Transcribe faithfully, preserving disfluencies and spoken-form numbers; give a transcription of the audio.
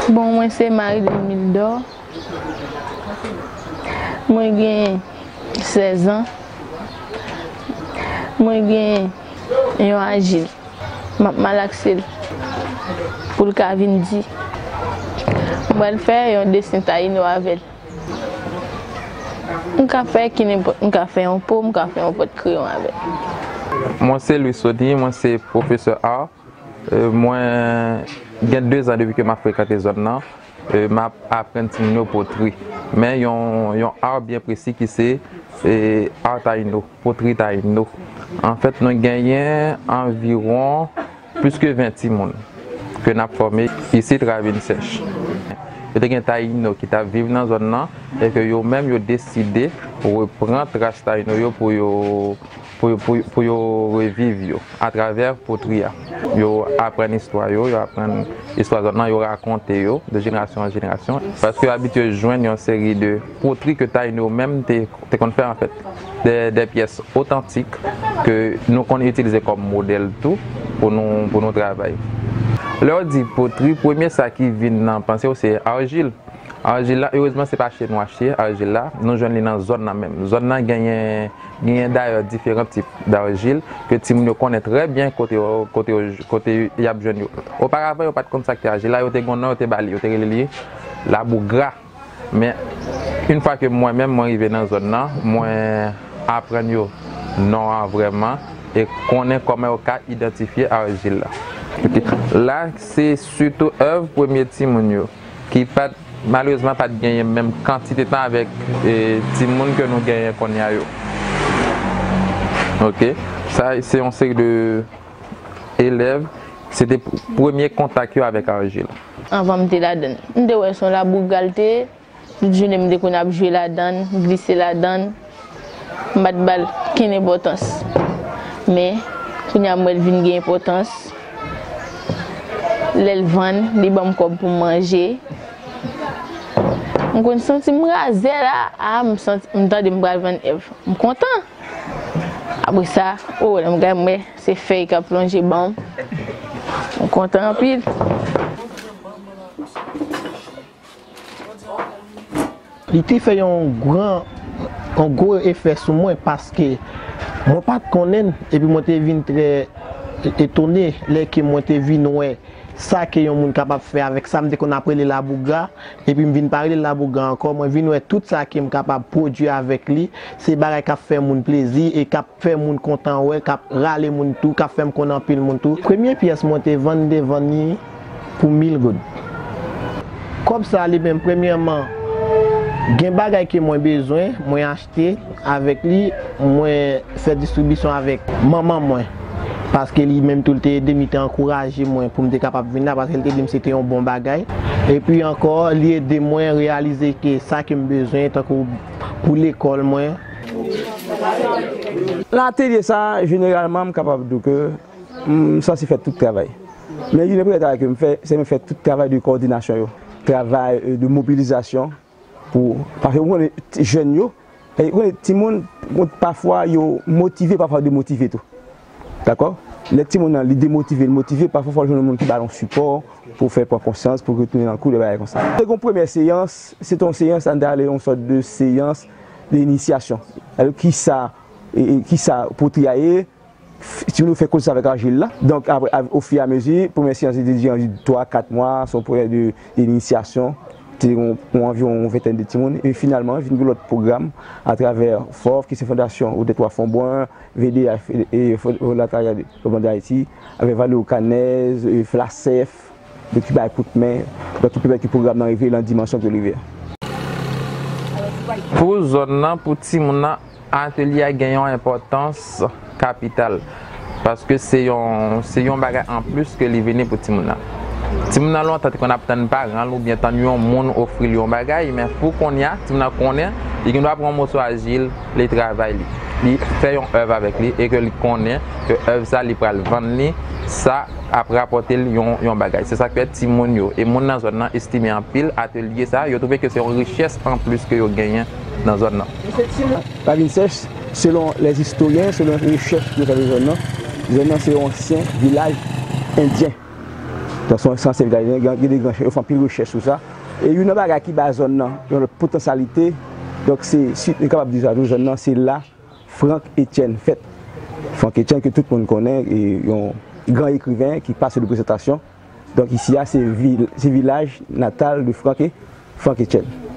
Bon, mwen se Marie Delmildor. Mwen gen sèz an. Mwen gen yon ajil. M ap malakse l pou l ka vin di. M pral fè yon desen tayino avè l. M ka fè ki nenpòt, m ka fè yon po, m ka fè yon pòt kreyon avè l. Mwen se Louis Sony, mwen se pwofesè ar. E, mwen gen de zan depi ke m ap frekante zòn nan. E, m ap aprann timoun yo potri. Men yon, yon ar byen presi ki se, e, ar tayino, potri tayino. Anfèt, nou genyen anviwon plis ke ven timoun ke n ap fòme isit Ravin Sèch. Yo te gen tayino ki t ap viv nan zòn nan e ke yo menm yo deside repran tras tayino yo pou yo, pou yo, pou, pou yo reviv yo atravè potri a. Yo aprann istwa yo, yo aprann istwa zòn nan, yo rakonte yo de jenerasyon an jenerasyon. Paske yo abitye jwenn yon seri de potri ke tayino yo menm te, te konn fè anfèt. De, de pyès otantik ke nou konn itilize kòm modèl tou pou nou, pou nou travay. Lè w di potri, premye sa ki vin nan panse w se arjil. Arjil la, erezman se pa chez nous achte arjil la, nou jwenn li nan zòn nan menm. Zòn nan genyen, genyen dayè diferan tip darjil ke timoun yo konnen trè byen kote yo, kote yo, kote y ap jwenn yo. Oparavan, yo pa t konn sa k te arjil la, yo te gen yon non, yo te ba li, yo te rele li labou gra. Men, yon fwa ke mwen menm, mwen rive nan zòn nan, mwen aprann yo non an vrèman e konnen kòman yo ka idantifye arjil la. Ok. La, se sitou èv premye timoun yo, ki pa t, malerezman, pa t genyen menm kantite tan avèk, e, timoun ke nou genyen kounye a yo. Ok. Sa, se yon seri de elèv, se te pr-, premye kontak yo avèk arjil. Anvan m te ladan l, m te wè se yon labou gra l te ye. Tout jounen m te konn ap jwe ladan l, glise ladan l, m pa t ba l kenn enpòtans. Men, kounye a m wè l vin gen enpòtans. Lè l vann, li ban m kòb pou m manje. M konn santi m razè la, a, m santi, m tande m pral vann èv. M kontan. Apre sa, o, lè m gade m wè se fèy k ap plonje ban m. M kontan anpil. Li te fè yon gran, yon gwo efè sou mwen paske mwen pa t konnen l, epi mwen te vin trè etone lè ke mwen te vin wè sa ke yon moun kapab fè avèk sa m te konn ap rele labou gra, epi m vin pa rele l labou gra ankò, mwen vin wè tout sa ke m kapab pwodui avèk li, se bagay k ap fè moun plezi e k ap fè moun kontan wè, k ap rale moun tou, k ap fè m konn anpil moun tou. Premye pyès mwen te vann, m te vann li pou mil goud. Kòb sa li menm, premyèman, gen bagay ke mwen bezwen, mwen achte avèk li, mwen fè distribisyon avèk manman mwen. Paske li menm tou, li te ede m, li te ankouraje mwen pou m te kapab vin la, paske li te di m se te yon bon bagay. Epi ankò, li ede mwen reyalize ke sa ke m bezwen, tankou pou lekòl mwen, Nan atelye sa a, jeneralman, m kapab di w ke m sanse fè tout travay. Men youn nan premye travay ke m fè, se mwen fè tout travay de kowòdinasyon yo, travay, e, de mobilizasyon pou, paske w konnen jèn yo, e, w konnen timoun, pafwa yo motive, pafwa yo demotive tou. Dakò? Lè timoun nan, li demotive, li motive, pafwa fò l jwenn yon moun ki ba l yon sipò pou fè l pran konsyans, pou l retounen nan kou, de bagay konsa. Se yon premyè seyans, se te yon seyans, ann te rele yon sòt de seyans de inisyasyon. Alò, kisa, e, e, kisa potri a ye? F-, timoun yo fè koze sa avèk ajil la. Donk, apre, av-, ofiramizi, premyè seyans li te dire anvi twa, kat mwa, se yon premyè de, de inisyasyon. Te yon, yon anviwon yon ventèn de timoun. E finalman, vin gen lòt pwogram atravè fòf, ki se Fondasyon Odette Wharf Fombrun, V D H, e, e, Fo-, Fo-, Latarya de, Fombrun d'Haïti, avèk Valeo Canez, e, Flasef, donk ki bay kout men, donk ki pèmèt ke pwogram nan rive nan dimansyon ke l rive a. Pou zòn nan, pou timoun nan, atelye a gen yon enpòtans kapital. Paske se yon, se yon bagay anplis ke li vini pou timoun nan. Timoun nan lontan te konn ap tann paran l oubyen tann yon moun ofri l yon bagay, men pou kounye a, timoun nan konnen li gen dwa pran yon moso ajil, li travay li. Li fè yon èv avèk li e ke li konnen ke èv sa li pral vann li, sa ap rapòte l yon, yon bagay. Se sa k fè timoun yo e moun nan zòn nan estime anpil atelye sa, yo twouve ke se yon richès anplis ke yo genyen nan zòn nan. Ravin Sèch, selon lèzistoryen, selon rechèch yo fè de zòn nan, zòn nan se yon ansyen vilaj endyen. Donk, se yon, se yon sèl Gaynen, gen, gen de gran, yo fè anpil rechèch sou sa. E youn nan bagay ki ba zòn nan yon lòt potansyalite, donk, se, si nou kapab di sa tou, zòn nan, se la Franck Etienne fèt. Franck Etienne, ke tout moun konnen, e yon gran ekriven ki pa sou reprezantasyon. Donk, isi a, se vil, se vilaj natal de Franck, Franck Etienne.